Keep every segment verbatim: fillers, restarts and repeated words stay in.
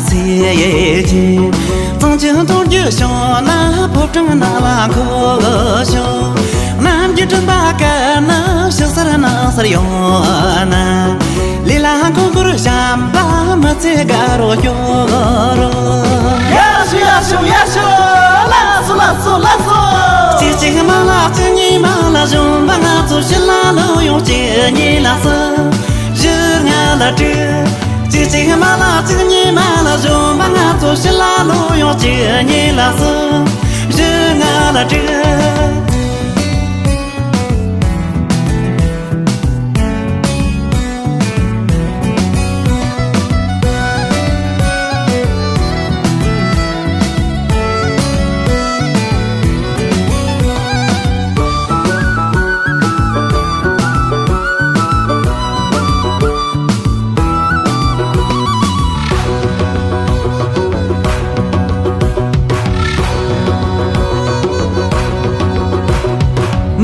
ཚེ་ཡི་ཆེ། གཙང་ཆུ་མཐོང་རྒྱུ་བྱུང་ན་ཕོ་བྲང་ནང་ལ་འཁོར་ཤོག། གནམ་གྱི་སྤྲིན་པ་བཀལ་ན་ཕྱི་སར་ནང་སར་ཡོང་ན། ལས་ལ་མགོ་སྐོར་བྱམས་པ་མི་ཚེ་དགའ་རོགས་སྐྱོ་རོགས། ཡ་ཤོ་ཡ་ཤོ་ཡ་ཤོ། ལགས་སོ་ལགས་སོ་ལགས་སོ། གཅིག་གཅིག་མ་ལགས་གཅིག་གཉིས་མ་ལགས་བྱམས་པ་ང་ཚོ་ཕྱི་ལ་ལོག་ཡོང་གཅིག་གཉིས་ལགས་སོ། བཞི་ལྔ་ལ་དྲུག་གཅིག་གཅིག་མ་ལ་གཅིག་གཉིས་མ་ལ་བྱམས་པ་ང་ཚོ་ཕྱི་ལ་ལོག་ཡོང་གཅིག་གཉིས་ལགས་སོ། བཞི་ལྔ་ལ་དྲུག་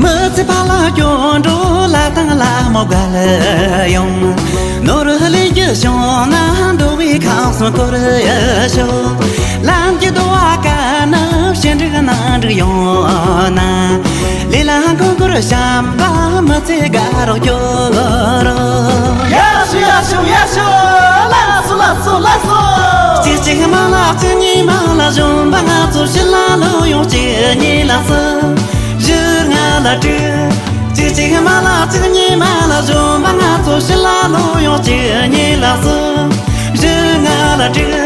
མི་ཚེ་ཕ་ལ་སྐྱོ་འགྲོ་ལ་དང་ལ་མོ་ག་ལ་ཡོང་། ནོར་ལས་རྒྱུ་བྱུང་ན་འགྲོ་བའི་ཁམས་སུ་འཁོར་ཡ་ཤོག། ལམ་གྱི་རྡོ་བ་ཀ་ན་ཞི་འགྲིག་ནང་འགྲིག་ཡོང་ན། ལས་ལ་མགོ་སྐོར་བྱམས་པ་མི་ཚེ་དགའ་རོགས་སྐྱོ་རོགས། ཡ་ཤོ་ཡ་ཤོ་ཡ་ཤོ། ལགས་སོ་ལགས་སོ་ལགས་སོ། གཅིག་གཅིག་མ་ལགས་གཅིག་གཉིས་མ་ལགས་བྱམས་པ་ང་ཚོ་ཕྱི་ལ་ལོག་ཡོང་གཅིག་གཉིས་ལགས་སོ། བཞི་ལྔ་ལ་དྲུག་གཅིག་གཅིག་མ་ལགས་གཅིག་གཉིས་མ་ལགས་བྱམས་པ་ང་ཚོ་ཕྱི་ལ་ལོག་ཡོང་གཅིག་གཉིས་ལགས་སོ། བཞི་ལྔ་ལ་དྲུག་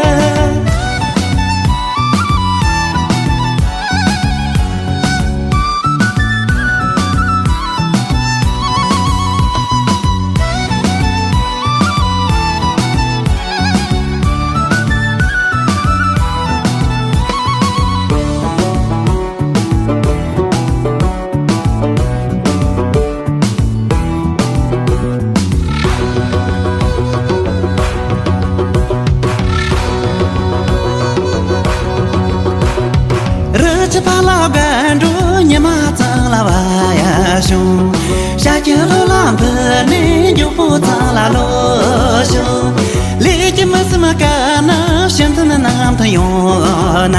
རི་ཆུ་ཕ་ལ་བར་འགྲོ་ཉི་མ་ཚང་ལ་བ་ཡ་བྱུང་། ཤ་ཁྱི་ལོ་ལ་འཕུར་ནས་མགྱོགས་པོ་ཚང་ལ་ལོ་བྱུང་། ལས་ཀྱི་མི་སེམས་དཀར་ན་ཤིན་ཏུ་ནི་ནམ་དུ་ཡོང་ན།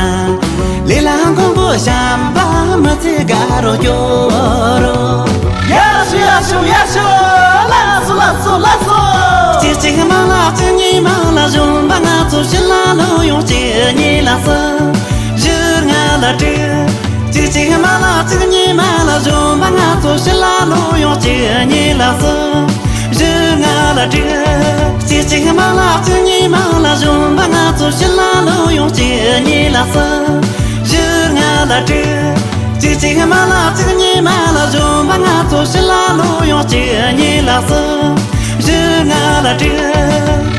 ལས་ལ་མགོན་པོ་བྱམས་པ་མི་ཚེ་དགའ་རོགས་སྐྱོ་རོགས། ཡ་ཤོ་ཡ་ཤོ་ཡ་ཤོ། ལགས་སོ་ལགས་སོ་ལགས་སོ། གཅིག་གཅིག་མ་ལགས་གཅིག་གཉིས་མ་ལགས་བྱམས་པ་ང་ཚོ་ཕྱི་ལ་ལོག་ཡོང་གཅིག་གཉིས་ལགས་སོ། བཞི་ལྔ་ལ་དྲུག་གཅིག་གཅིག་མ་ལགས་གཅིག་གཉིས་མ་ལགས་བྱམས་པ་ང་ཚོ་ཕྱི་ལ་ལོག་ཡོང་གཅིག་གཉིས་ལགས་སོ། བཞི་ལྔ་ལ་དྲུག་གཅིག་གཅིག་མ་ལགས་གཅིག་གཉིས་མ་ལགས་བྱམས་པ་ང་ཚོ་ཕྱི་ལ་ལོག་ཡོང་གཅིག་གཉིས་ལགས་སོ། བཞི་ལྔ་ལ་དྲུག་གཅིག་གཅིག་མ་ལགས་གཅིག་གཉིས་མ་ལགས་བྱམས་པ་ང་ཚོ་ཕྱི་ལ་ལོག་ཡོང་གཅིག་གཉིས་ལགས་སོ། བཞི་ལྔ་ལ་དྲུག